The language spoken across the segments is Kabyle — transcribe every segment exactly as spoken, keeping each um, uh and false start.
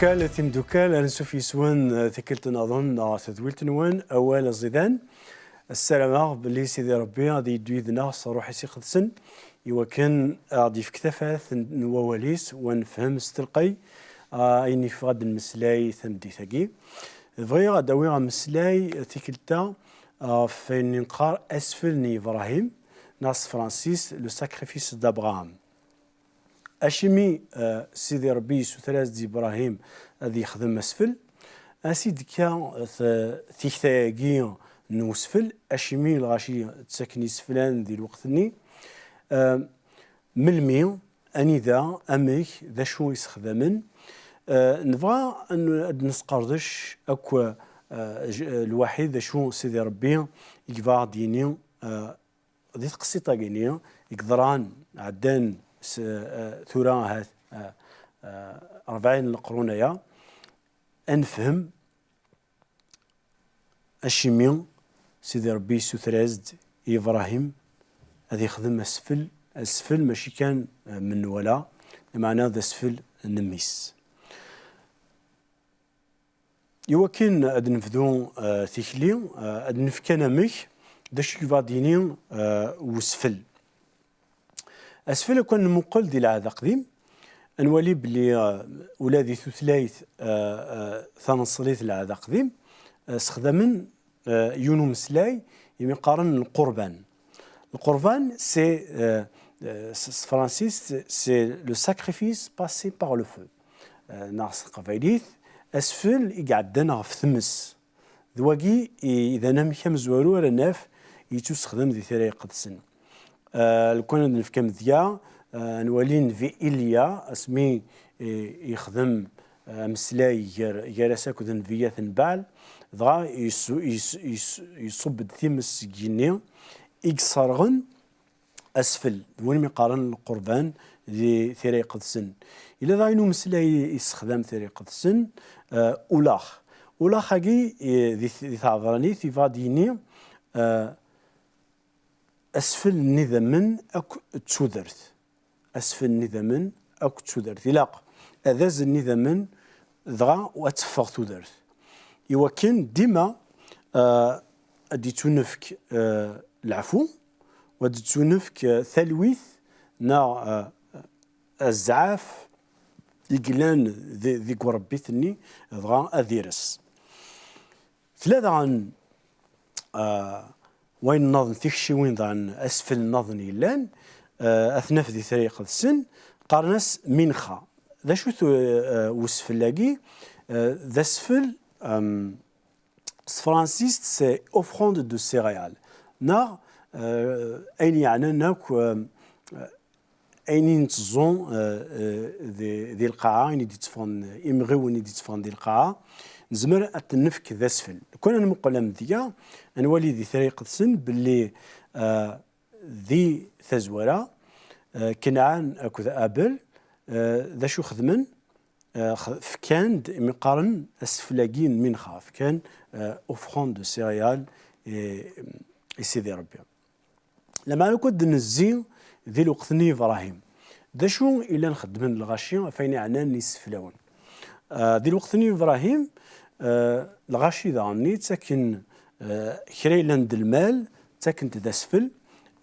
Kal timdukal, ansuf yis-wen, eh, tikkelt nniḍen neɣ tedwilt-nwen, awal aẓidan. Ssarameɣ belli Sidi Ṛebbi ad yeddu yid-neɣ s Ṛṛuḥ-is iqedsen, iwakken ad aɣ-d-yefk tafat n, n wawal-is, u ad nefhem s telqey, ah, ayen yeffeɣ ad d-nemmeslay tameddit-agi. Bɣiɣ ad d-awiɣ ameslay tikkelt-a, ah, ɣef wayen i neqqar asfel n Yebrahim, neɣ s tefransist, le sacrifice d'Abraham. Acimi, eh, Sidi Ṛebbi yessuter-as-d Yebrahim ad yexdem asfel? Ansi d-tekka, eh, t-, tikta-agi n usfel? Acimi lɣaci ttaken iseflan di lweqt-nni? Eh, melmi, anida, amek, d acu i sexdamen? Eh, nebɣa ad n-, ad nesqerdec akk, eh, j-, lwaḥid d acu Sidi Ṛebbi i yebɣa ad d-yini, eh, di tqessiṭ-agi-nni i yeḍran, ɛeddan s, eh, tura ahat, eh, eh, rebɛin n leqrun aya, ad nefhem acimi Sidi Ṛebbi yessuter-as-d i Yebrahim ad yexdem asfel, asfel mačči kan, eh, menwala, lameɛna d asfel n mmi-s. Iwakken ad nebdu, eh, tikli, eh, ad nefk anamek d acu i yebɣa ad d-yini, eh, usfel. Asfel, akk ad nmuqel di Lɛehd Aqdim, ad nwali belli, eh, ula di tutlayt, eh, eh, taneṣlit n Lɛehd Aqdim, eh, sexdamen, eh, yiwen umeslay imi qqaren lqurban. Lqurban, c'est, eh, eh, s, s tefransist, c'est le sacrifice passé par le feu. Eh, neɣ s teqbaylit, asfel i iɛeddan ɣef tmes. D wagi i, i d anamek amezwaru ara naf yettusexdam di Tira Iqedsen. Eh, lukan ad nefk amedya, eh, ad nwali Nnbi Ilya, asmi, eh, yexdem, eh, ameslay gar, gar-as akked nnbiyat n Baal, dɣa yessu-, yessu-, yessu-, yessubb-d times seg yigenni i yesserɣen asfel, d win mi qqaren lqurban di Tira Iqedsen. Yella daɣen umeslay i yessexdam Tira Iqedsen, eh, ulax. Ulax-agi, eh, di, di tɛebranit, yebɣa ad d-yini, eh, asfel n idammen akk d tudert. Asfel n idammen akk d tudert. Ilaq ad azen n idammen dɣa u ad teffeɣ tudert. Iwakken dima, eh, ad d-ittunefk, eh, leɛfu, u ad d-ittunefk, eh, talwit neɣ, eh, azɛaf i yellan di, deg urebbit-nni, dɣa ad ires. Tella daɣen, ah, wayen nniḍen, tikciwin daɣen, asfel nniḍen yellan, ah, ad t-naf di Tira Iqedsen, qqaren-as minxa. D acu-t, ah, usfel-agi? Ah, d asfel, am, s tefransist, c'est offrande de céréales. Neɣ, ah, ayen yeɛnan akk, am, ayen i netteẓẓu, eh, eh, di, di lqaɛa, ayen i d-itteffɣen, imɣiwen i d-itteffɣen di lqaɛa, nezmer ad ten-nefk d asfel. Lukan ad nmuqel amedya, ad nwali di Tira Iqedsen belli, eh, di tazwara, eh, Kenɛan akked Abel, eh, d acu xedmen? Eh, x-, fkan-d, imi qqaren asfel-agi n minxa, fkan, eh, offrande de céréales i, i Sidi Ṛebbi. Lameɛna akk ad d-nezzi di lweqt-nni n Yebrahim. D acu i llan xeddmen lɣaci ɣef wayen iɛnan iseflawen? Ah, di lweqt-nni n Yebrahim, ah, lɣaci daɣen-nni ttaken, ah, kra yellan d lmal, ttaken-t d asfel,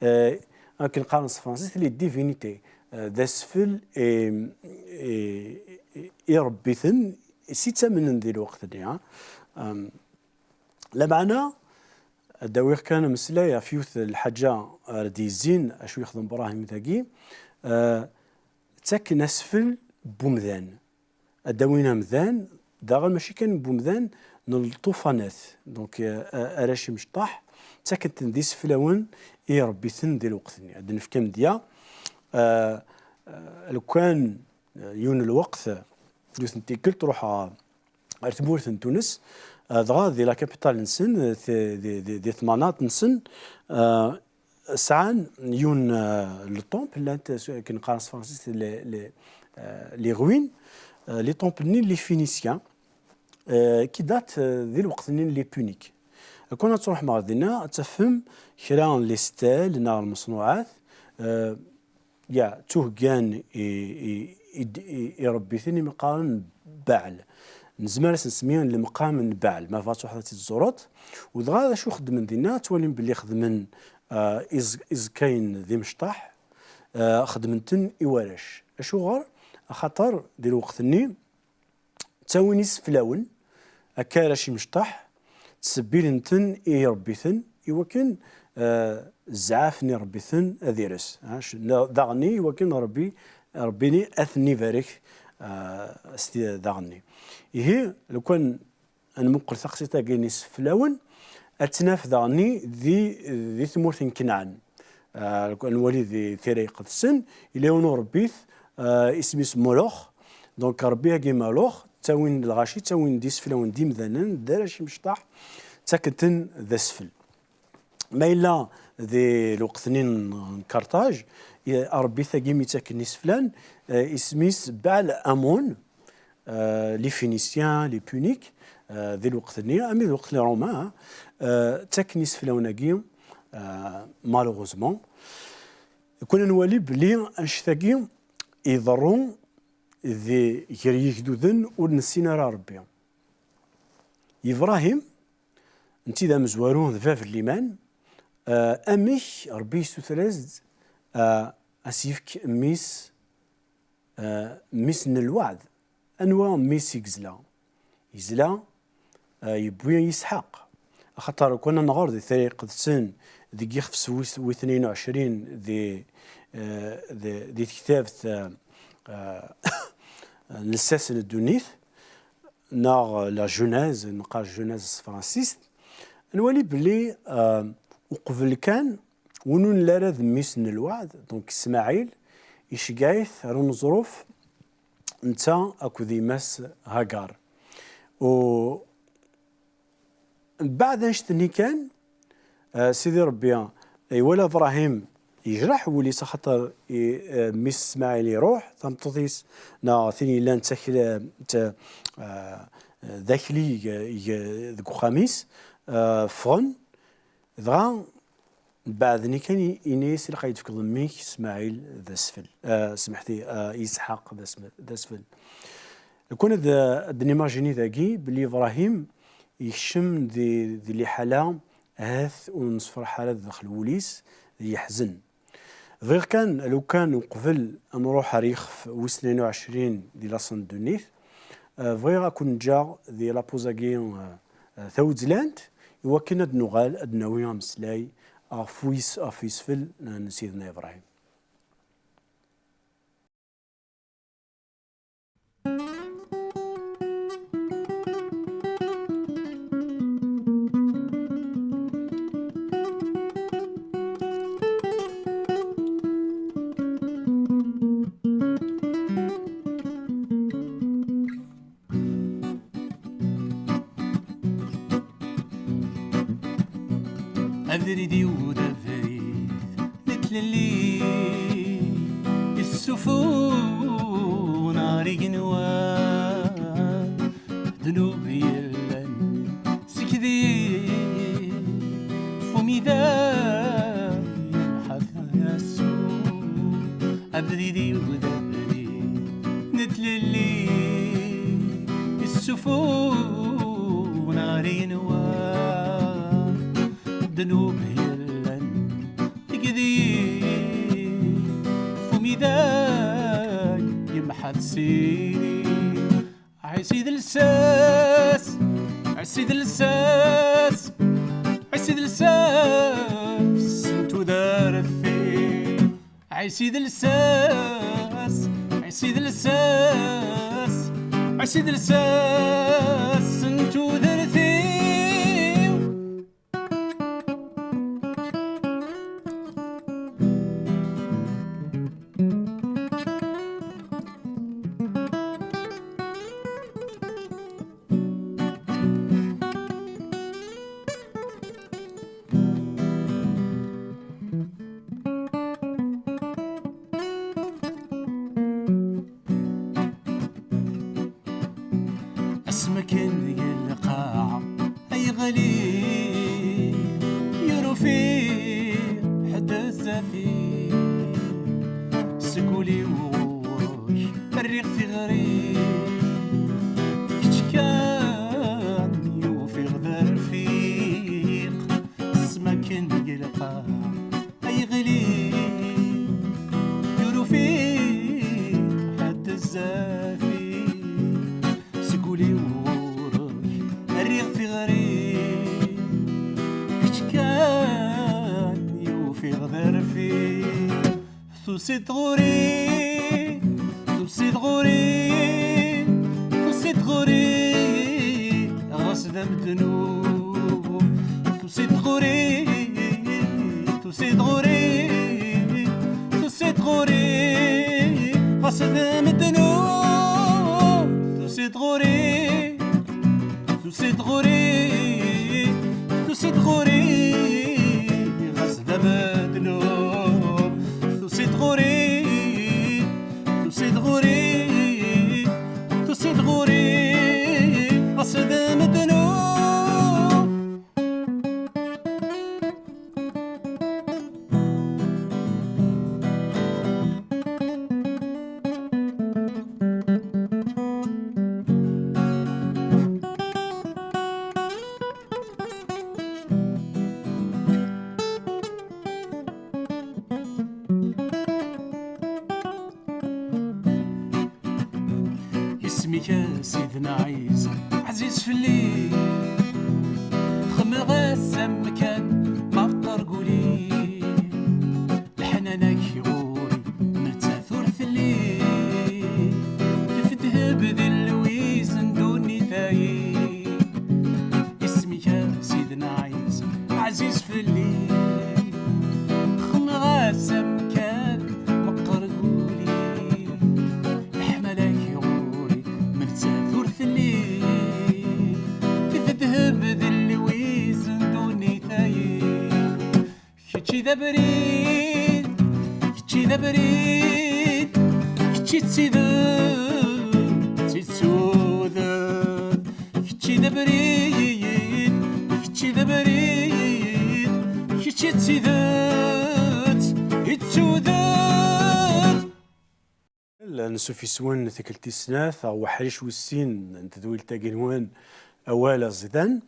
ah, akken qqaren s tefransist, les divinités, ah, d asfel i, i, i, i irebbiten, s ittamnen di lweqt-nni, ah. Am, Lameɛna, ad d-awiɣ kan ameslay ɣef yiwet n lḥaǧa ara d-yezzin acu yexdem Brahim dagi, eh, ttaken asfel n wemdan. Ad d-awin amdan, daɣen mačči kan n wemdan, n lṭufanat. Donc, eh, arrac imecṭaḥ, ttaken-ten d iseflawen i irebbiten di lweqt-nni. Ad d-nefk amedya, eh, eh, lukan, eh, yiwen n lweqt, yiwet n tikkelt, ruḥeɣ ar tmurt n Tunes, eh, dɣa di la capitale-nsen, eh, t-, di, di, di tmanaḍt-nsen, eh, sɛan yiwen, eh, le temple, llant, eh, akken qqaren s tefransist, les, les, eh, les ruines, eh, les temples-nni n les Phéniciens, eh, qui date, eh, di lweqt-nni n les Puniques. Lukan ad truḥem ɣer dinna, ad tafem kra n les stèles neɣ lmeṣnuɛat, eh, ya, ttuheggan i, i, i, i, irebbiten imi qqaren Baɛl. Nezmer ad s-nsemmi lemqam n Baɛl, ma bɣa truḥeḍ ad tt-id-tẓureḍ. U dɣa d acu xeddmen dinna? Ad twalim belli xedmen, ah, iẓ-, iẓekkayen d imecṭaḥ, ah, xedmen-ten i warrac. Acuɣer? Axaṭer di lweqt-nni, ttawin iseflawen akka arrac imecṭaḥ, ttbeddilen-ten i iṛebbiten, i wakken, eh, zzɛaf n iṛebbiten ad ires. Ha, c-, na-, daɣenni i wakken Ṛebbi, Ṛebbi-ni ad ten-ibarek, eh, s ti-, daɣenni. Ihi, lukan ad nmuqel taqsiṭ-agi n iseflawen, ad tt-naf daɣenni di, di tmurt n Kenɛan. Ah, ad nwali di Tira Iqedsen, yella yiwen uṛebbit, ah, isem-is Molox. Donc, Ṛebbi-agi Molox, ttawin-d lɣaci, ttawin-d iseflawen d imdanen, d arrac imecṭaḥ, ttaken-ten d asfel. Ma yella di lweqt-nni n, n Karṭaj, i-, aṛebbit-agi mi ttaken iseflan, eh, isem-is Baɛl Amon, euh, les Phéniciens, les Puniques, euh, di lweqt-nni, armi d lweqt n les Romains, hein, euh, ttaken iseflawen-agi, euh, malheureusement. Kwan ad nwali belli annect-agi iḍerru di, gar yigduden ur nessin ara Ṛebbi. Ibrahim, netta d amezwaru, d bab n liman, euh, amek Ṛebbi yessuter-as-d, euh, ad s-yefk mmi-s, eh, mmi-s n lweɛd. Anwa mmi-s i yezla? Yezla, eh, yewwi Isḥaq. Axaṭer kwan ad nɣer di Tira Iqedsen, deg yixef s wis, wi tnin u ɛecrin di, eh, di, di tektabt, eh, eh, n lsas n ddunit, neɣ la Genèse, neqqar Genèse s tefransist, nwali belli, eh, uqbel kan, win ur nelli ara d mmi-s n lweɛd, donc Smaɛil, iceggeɛ-it ar uneẓruf, netta akked yemma-s Hagar. U mbeɛd annect-nni kan, eh, Sidi Ṛebbi iwala Ibrahim yejreḥ wul-is, axaṭer i, eh, mmi-s Smaɛil iṛuḥ, tameṭṭut-is neɣ tin yellan d takla-, d ta-, eh, d akli ig-, ig-, deg uxxam-is, eh, ffɣen, dɣa Mbeɛd-nni kan i, ini-as ilaq ad yi-d-tefkeḍ mmi-k Smaɛil d asfel. Ah, semḥet-iyi, ah, Isḥaq d asm-, d asfel. Lukan ad, ad d-nimajini dagi belli Ibrahim yekcem di, di liḥala ahat ur nessefraḥ ara d daxel wul-is, yeḥzen. Bɣiɣ kan, lukan uqbel ad nruḥ ar yixef wis tnin u ɛecrin di laṣel n ddunit, ah, bɣiɣ ad ken-ǧǧeɣ di la pause-agi, ah, ah, tawezzlant, i wakken ad nuɣal ad d-nawi ameslay ɣef wis-, ɣef yisfel n Sidna Ibrahim. Abrid-iw d abrid n tlelli, yessufuɣ ɣer igenwan ddnub yellan seg di f umidag yemḥa Yasuɛ. Abrid-iw d abrid n tlelli, yessufuɣ ɣer igenwan ddnub yellan deg di f umidag yemḥa Sidi. Ɛisi d lsas, ɛisi d lsas, ɛisi d lsas n tudert-iw. Ɛisi d lsas, ɛisi d lsas, ɛisi d lsas n tudert-iw. Asmi akken deg lqaɛa ay ɣli, ur ufiɣ ḥedd zdat-i. Seg ul-iw ɣur-k rriɣ tiɣri, Tusiḍ ɣur-i, tusiḍ ɣur-i, tusiḍ ɣur-i, ɣas d amednub. Tusiḍ ɣur-i, tusiḍ ɣur-i, tusiḍ ɣur-i, ɣas d amednub. Tusiḍ ɣur-i, tusiḍ ɣur-i, tusiḍ ɣur-i, ɣas d amednub. Tusiḍ ɣur-i, tusiḍ ɣur-i, tusiḍ ɣur-i, ɣas d amednub. Isem-ik a Sidna Ɛisa, ɛziz fell-i. Xemmeɣ-as amkan, meqqer guli. Leḥnana-k ɣur-i, nettat ur telli. Tefdeb di lwiz n ddunit-ayi. Isem-ik a Sidna Ɛisa, ɛziz fell-i. Xemmeɣ-as amkan, meqqer guli. Leḥmala-k ɣur-i, ma nettat ur telli. Tefdeb di lwiz n ddunit-ayi. Kečč i d abrid, kečč i d abrid, kečč i d tidet, i d tudert. Kečč i d abrid, kečč i d abrid, kečč i d tidet, i d tudert. Ansuf yes-wen tikkelt tis snat ɣer weḥric wis sin n tedwilt-agi-nwen Awal Aẓidan.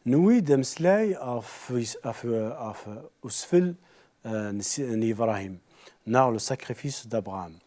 Newwi-d ameslay ɣef, ɣef, ɣef usfel, eh, n si-, n Ibrahim, neɣ le sacrifice d'Abraham.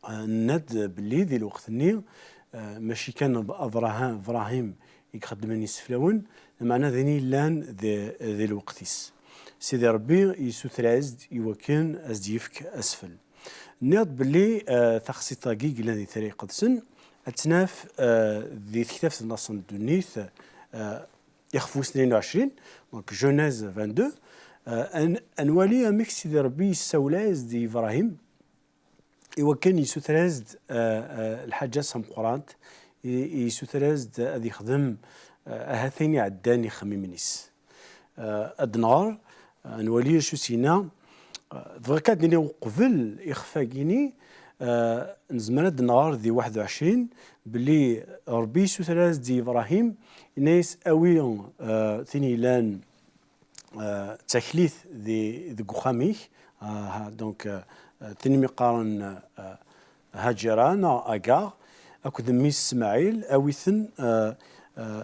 Eh, nenna-d belli di lweqt-nni, eh, mačči kan Ab-, Abraham, Ibrahim i ixeddmen iseflawen, lameɛna d ayen yellan di, di lweqt-is. Sidi Ṛebbi yessuter-as-d i wakken ad s-d-yefk asfel. Nniɣ-d belli, eh, taxṣiṭ-agi yellan di Tira Iqedsen, ad tt-naf, eh, di tektabt n Laṣel n Ddunit, eh, ixef wis tnin u ɛecrin, donc Genèse vingt-deux, eh, ad n-, ad nwali amek Sidi Ṛebbi yessawel-as-d i Ibrahim, i wakken yessuter-as-d, eh, eh, lḥaǧa tameqqrant, i, i yessuter-as-d ad yexdem, eh, ahat ayen iɛeddan ixemmimen-is. Eh, ad nɣer, eh, ad nwali acu s-yenna. Eh, bɣiɣ kan ad d-iniɣ uqbel ixef-agi-ni, eh, nezmer ad nɣer di waḥed u ɛecrin belli Ṛebbi yessuter-as-d i Ibrahim, yenna-yas awi, eh, tin yellan, eh, d taklit di, deg uxxam-ik, eh, ha, donc, eh, tin mi qqaren, eh, Haǧira neɣ Agar, akked mmi-s Smaɛil, awi-ten, eh, eh,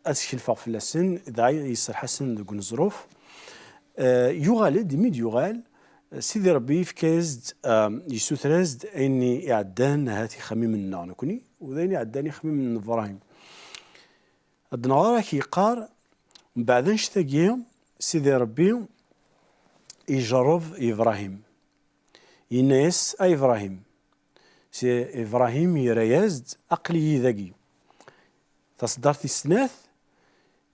ad skelfeɣ fell-asen, dɣa yesserḥ-asen deg uneẓruf. Eh, yuɣal-d, imi d-yuɣal, Sidi Ṛebbi yefka-as-d, eh, yessuter-as-d ayen iɛeddan ahat ixemmimen-nneɣ nekni, u d ayen iɛeddan ixemmimen n Ibrahim. Ad nɣer ak yeqqar, mbeɛd annect-agi, Sidi Ṛebbi ijerreb Ibrahim. Yenna-yas, a Ibrahim. Si Ibrahim yerra-yas-d, aql-iyi dagi. Taṣeddart tis snat,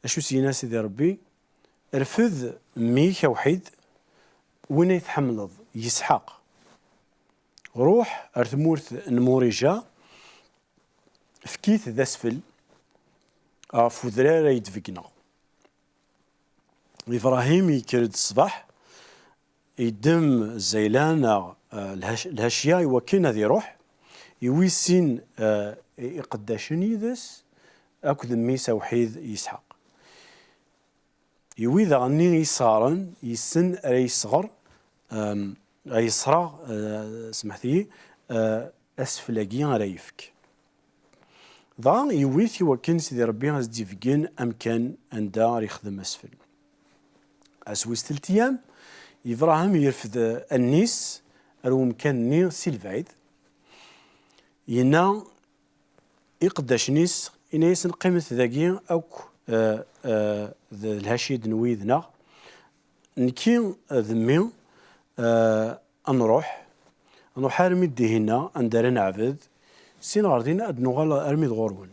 acu s-yenna Sidi Ṛebbi? Rfed mmi-k awḥid, win ay tḥemmleḍ, Yisḥaq. Ruḥ ar tmurt n Murija, efk-it d asfel ɣef udrar ay d-beggneɣ. Ibrahim yekker-d ṣṣbeḥ, yeddem zzayla neɣ, eh, lhac-, lhacya i wakken ad iruḥ, iwi sin, eh, iqeddacen yid-s akked mmi-s awḥid Yisḥaq. Iwi daɣen-nni isɣaren yes-sen ara yesɣer, em, ara yesreɣ, eh, semḥet-iyi, eh, asfel-agi ara yefk. Dɣa yewwi-t i wakken Sidi Ṛebbi ad s-d-ibeggen amkan anda ara yexdem asfel. Ass wis telt ayyam, Ibrahim yerfed, eh, allen-is ar umkan-nni si lebɛid. Yenna iqeddacen-is, yenna-yasen, qqimet dagi akk, eh, eh, d lhacid n wid-neɣ. Nekki, eh, d mmi, eh, Ad nruḥ, ad nruḥ armi d dihinna anda ara neɛbed, sin ɣer din ad nuɣal armi d ɣur-wen.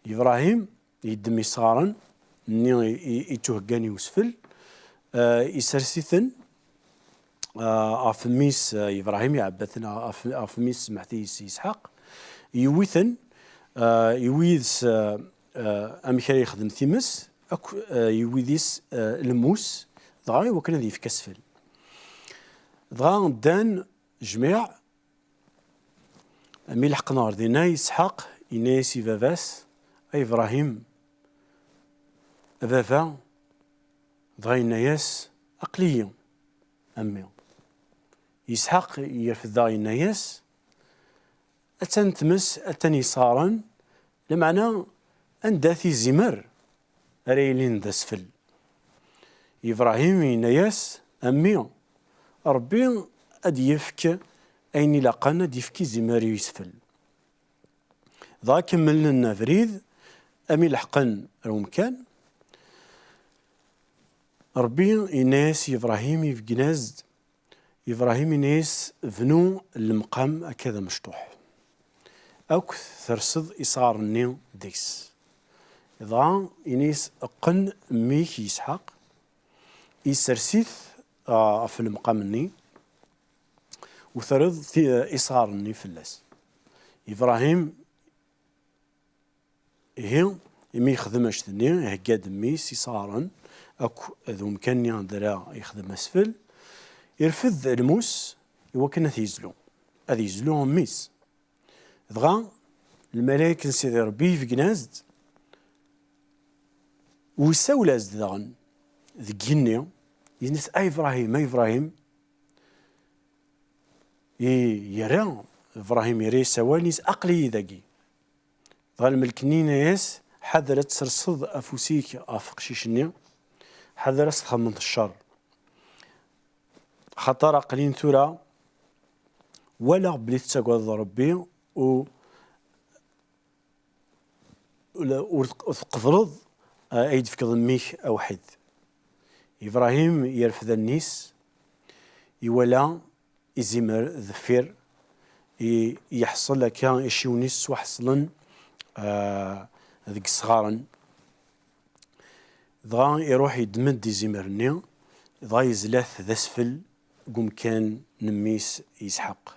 Ibrahim yeddem isɣaren-nni i, i, ittuheggan i usfel, eh, isers-iten, eh, ɣef mmi-s, eh, Ibrahim iɛebba-ten ɣef, ɣef mmi-s, smeḥt-iyi, Isḥaq, yewwi-ten, eh, yewwi yid-s, eh, eh, amek ara yexdem times, akk, eh, yewwi yid-s, eh, lmus, dɣa i wakken ad yefk asfel. Dɣa ddan jmiɛ, mi leḥqen ɣer dinna, Isḥaq yenna-yas i baba-s: "A Ibrahim, a baba." Dɣa yenna-yas: "Aql-iyi, a mmi." Isḥaq yerfed daɣ yenna-yas: "Attan tmes, attan yesɣaren, lameɛna anda-t izimer ara yilin d asfel?" Ibrahim yenna-yas: "A mmi, Ṛebbi ad d-yefk ayen ilaqen, ad d-yefk izimer i usfel." Dɣa kemmlen abrid, ami leḥqen ar umkan. Ṛebbi yenna-yas i Ibrahim, ibeggen-as-d, Ibrahim yenna-yas: "Bnu lemqam akka d amecṭuḥ, akk terseḍ isɣaren-nni deg-s." Dɣa yenna-yas: "Qqen mmi-k Isḥaq, isers-it, ah, ɣef lemqam-nni, u terriḍ ti-, isɣaren-nni fell-as." Ibrahim, ihi, imi yexdem anect-nni, ihegga-d mmi-s isɣaren akk d umkan-nni anda ara yexdem asfel, irfed lmus i wakken ad t-yezlu, ad yezlu mmi-s. Dɣa lmalayek n Sidi Ṛebbi ibeggen-as-d, u isawel-as-d daɣen deg yigenni, yenna-as: "A Ibrahim, a Ibrahim." I-, yerra, Ibrahim yerra-yas awal, yenna-as: "Aql-iyi dagi." Dɣa lmelk-nni yenna-yas: "Ḥader ad tserseḍ afus-ik ɣef uqcic-nni, ḥader ad s-txedmeḍ ccer. Axaṭer aql-in tura walaɣ belli tettagadeḍ Ṛebbi, u, ur, ur tqebbleḍ, eh, ay d-tefkeḍ mmi-k awḥid." Ibrahim yerfed allen-is, iwala izimer deffir, i, yeḥṣel akka iciwen-is ttwaḥeṣlen, ah, deg isɣaren. Dɣa iruḥ yeddem-d izimer-nni, dɣa yezla-t d asfel deg umkan n mmi-s Isḥaq.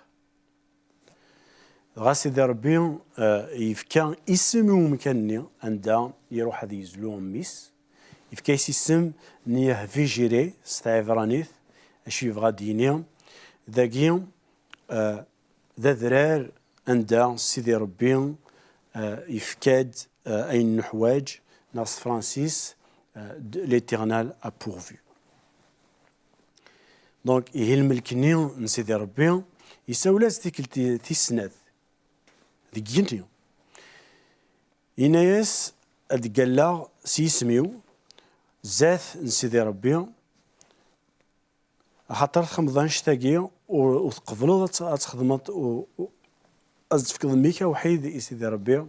Dɣa Sidi Ṛebbi, eh, yefka isem i umkan-nni anda iruḥ ad yezlu mmi-s. Yefka-as isem n Yahvijire s tɛibranit, acu yebɣa ad d-yini? Dagi, eh, d adrar anda Sidi Ṛebbi, eh, yefka-d, eh, ayen nuḥwaǧ, neɣ s tefransist, eh, de l'Éternel a pourvu. Donc, ihi lmelk-nni n Sidi Ṛebbi, yessawel-as tikkelt tis snat deg yigenni. Yenna-yas: "Ad d-ggalleɣ s yisem-iw zdat n Sidi Ṛebbi, axaṭer txedmeḍ annect-agi, ur, ur tqebbleḍ ad t-, ad txedmeḍ, u, u, ad tefkeḍ mmi-k awḥid i Sidi Ṛebbi.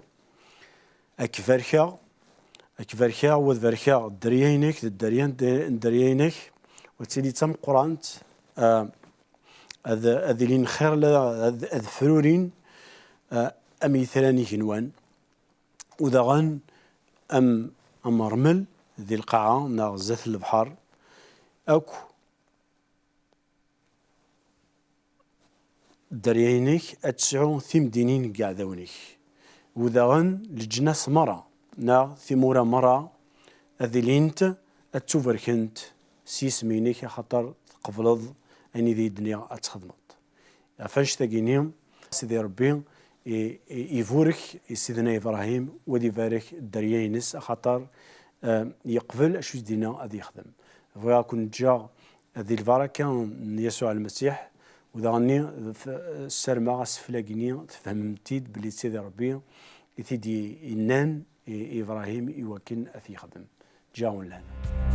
Ad k-barkeɣ, ad k-barkeɣ, u ad barkeɣ dderya-inek d dderya n d-, n dderya-inek, u ad tili d tameqqrant, ah, ad, ad ilin xir la, ad, ad frurin, ah, am yitran igenwan, u daɣen am, am ṛṛmel di lqaɛa neɣ zdat n lebḥer, akk dderya-inek ad tesɛu timdinin n yiɛdawen-ik, u daɣen leǧnas merra neɣ timura merra ad ilint ad ttubarkent s yisem-inek, axaṭer tqebleḍ ayen i d-nniɣ ad txedmeḍ." Ɣef annect-agi-nni, Sidi Ṛebbi i, i, iburek i Sidna Ibrahim, u ad ibarek dderya-ines, axaṭer, eh, yeqbel acu i s-d-yenna ad yexdem. Bɣiɣ ad ken-ǧǧeɣ di lbaraka n Yasuɛ Lmasiḥ, u daɣenni f-, ssarmeɣ aseflag-nni tfehmem-t-id belli d Sidi Ṛebbi i t-id-yennan i, i Ibrahim i wakken ad t-yexdem. Ǧǧiɣ-wen lehna.